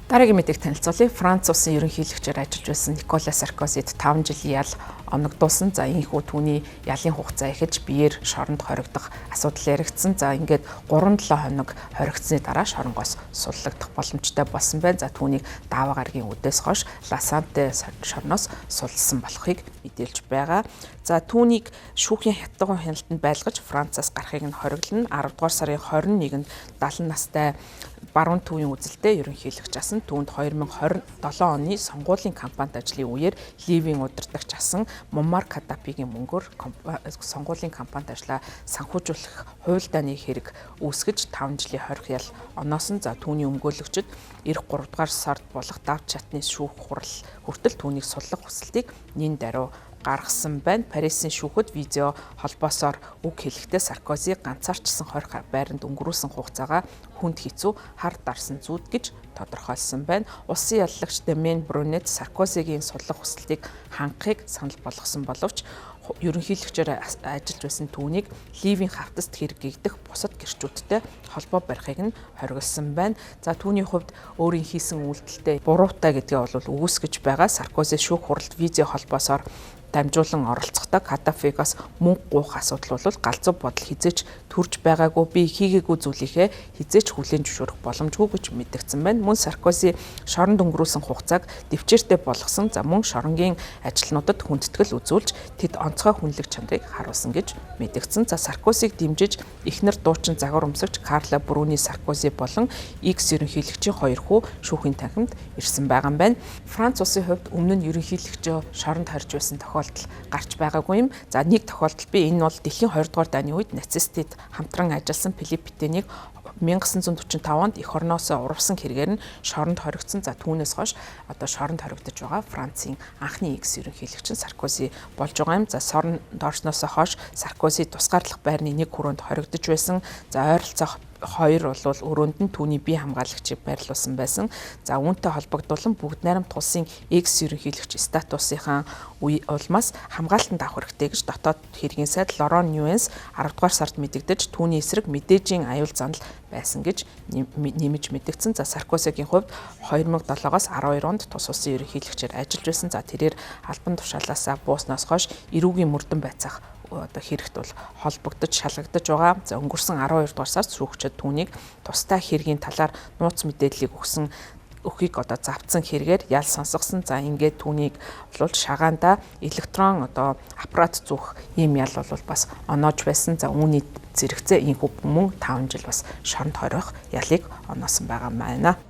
Дараагийн мэдээг танилцуулъя. Франц улсын ерөнхийлөгчөөр ажиллаж байсан Никола Саркозид 5 жилийн ял оногдуулсан. За ийхүү түүний ялын хугацаа эхэлж биеэр шоронд хоригдох асуудал яригдсан. За ингээд 3-7 хоног хоригдсны дараа шоронгоос суллагдах боломжтой болсон байна. За түүнийг даваа гарагийн үдээс хойш Ласанте шорноос суллсан болохыг мэдээлж байгаа. За түүнийг шүүхийн хятадхан хяналтанд байлгаж Францаас гарахыг нь хориглоно. 10 дугаар сарын 21-нд 70 настай баруун төвийн үзэлтэй ерөнхийлөгч асан. Түүнд 2027 оны сонгуулийн кампанит ажлын үеэр Ливийн удирдагч асан Муаммар Каддафигийн мөнгөөр сонгуулийн кампанит ажлаа санхүүжүүлэх хуйлдааны хэрэг үүсгэж 5 жилийн хорих ял оноосон. За түүний өмгөөлөгчд эх 3 дугаар сард болох давж чатны шүүх хурал хүртэл түүнийг суллах хүсэлтийг нин даруй гаргасан байна. Парисын шүүхэд видео холбоосоор үг хэлэхдээ Саркози ганцаарчсан хорих байранд өнгөрүүлсэн хугацаагаа хүнд хэцүү хар дарсан зүүд гэж тодорхойлсон байна. Улсын яллагч Демен Брунет Саркозигийн суллах хүсэлтийг хангахыг санал болгосон боловч ерөнхийлөгчөөр ажиллаж байсан түүнийг Ливийн хавтаст хэрэг гэгдэх бусад гэрчүүдтэй холбоо барихыг нь хориглосон байна. За түүний хувьд өөрийн хийсэн үйлдэлтэй буруутай гэдгээ бол үгүйсгэж байгаа. Саркози шүүх хуралд видео холбоосоор дамжуулан оролцохдоо Каддафигаас мөнгө гуйх асуудал бол галзуу бодол хизээч төрж байгаагүй, би хийгээгүй зүйлийнхээ хизээч хүлээн зөвшөөрөх боломжгүй гэж мэдгдсэн байна. Мөн Саркози шоронд өнгөрүүлсэн хугацааг дэвчээртэй болгосон. За мөн шоронгийн ажилтнуудад хүндэтгэл үзүүлж тэд онцгой хүнлэг чанарыг харуулсан гэж мэдгдсэн. За Саркозиг дэмжиж эхнэр дуучин загвар өмсөгч Карла Бруни Саркози болон X ерөнхийлөгчийн хоёр хүү шүүхийн танхимд ирсэн байгаа юм байна. Франц улсын хувьд өмнө нь ерөнхийлөгчөө шоронд хорж байсан тохиолдол гарч байгаагүй юм. За нэг тохиолдол би энэ бол дэлхийн 20 дугаар дайны үед нацистид хамтран ажилласан Филипп Петенийг 1945 онд эх орноосоо урвсан хэрэгээр нь шоронд хоригдсон. За түүнээс хойш одоо шоронд хоригдож байгаа Францын анхны экс ерөнхийлөгч нь Саркози болж байгаа юм. За шоронд орсноосоо хойш Саркози тусгаарлах байрны нэг хүрээнд хоригдож байсан. За ойролцоох хоёр бол өрөөнд нь түүний бие хамгаалагчийг байрлуулсан байсан. За үүнтэй холбогдуулан бүгд найрамдах улсын экс ерөнхийлөгч статусынхаа үе улмаас хамгаалтанд авах хэрэгтэй гэж дотоод хэргийн сайд Лорон Ньюэнс 10 дугаар сард мэдэгдэж түүний эсрэг мэдээжийн аюул занал байсан гэж нэмж мэдэгдсэн. За Саркозигийн хувьд 2007-оос 12 онд тус улсын ерөнхийлөгчөөр ажиллаж байсан. За тэрээр албан тушаалаасаа бууснаас хойш эрүүгийн мөрдөн байцаах одоо хэрэгт бол холбогдож шалгагдаж байгаа. За өнгөрсөн 12 дугаар сард шүүгчид түүнийг тусдай хэргийн талаар нууц мэдээллийг өгсөн өхийг одоо завцсан хэрэгээр ял сонсгосон. За ингээд түүнийг бол шагаанда электрон одоо аппарат зүүх ийм ял бол бас оноож байсан. За үүний зэрэгцээ ийхүү мөн 5 жил бас шоронд хорих ялыг оноосон байгаа юм байна.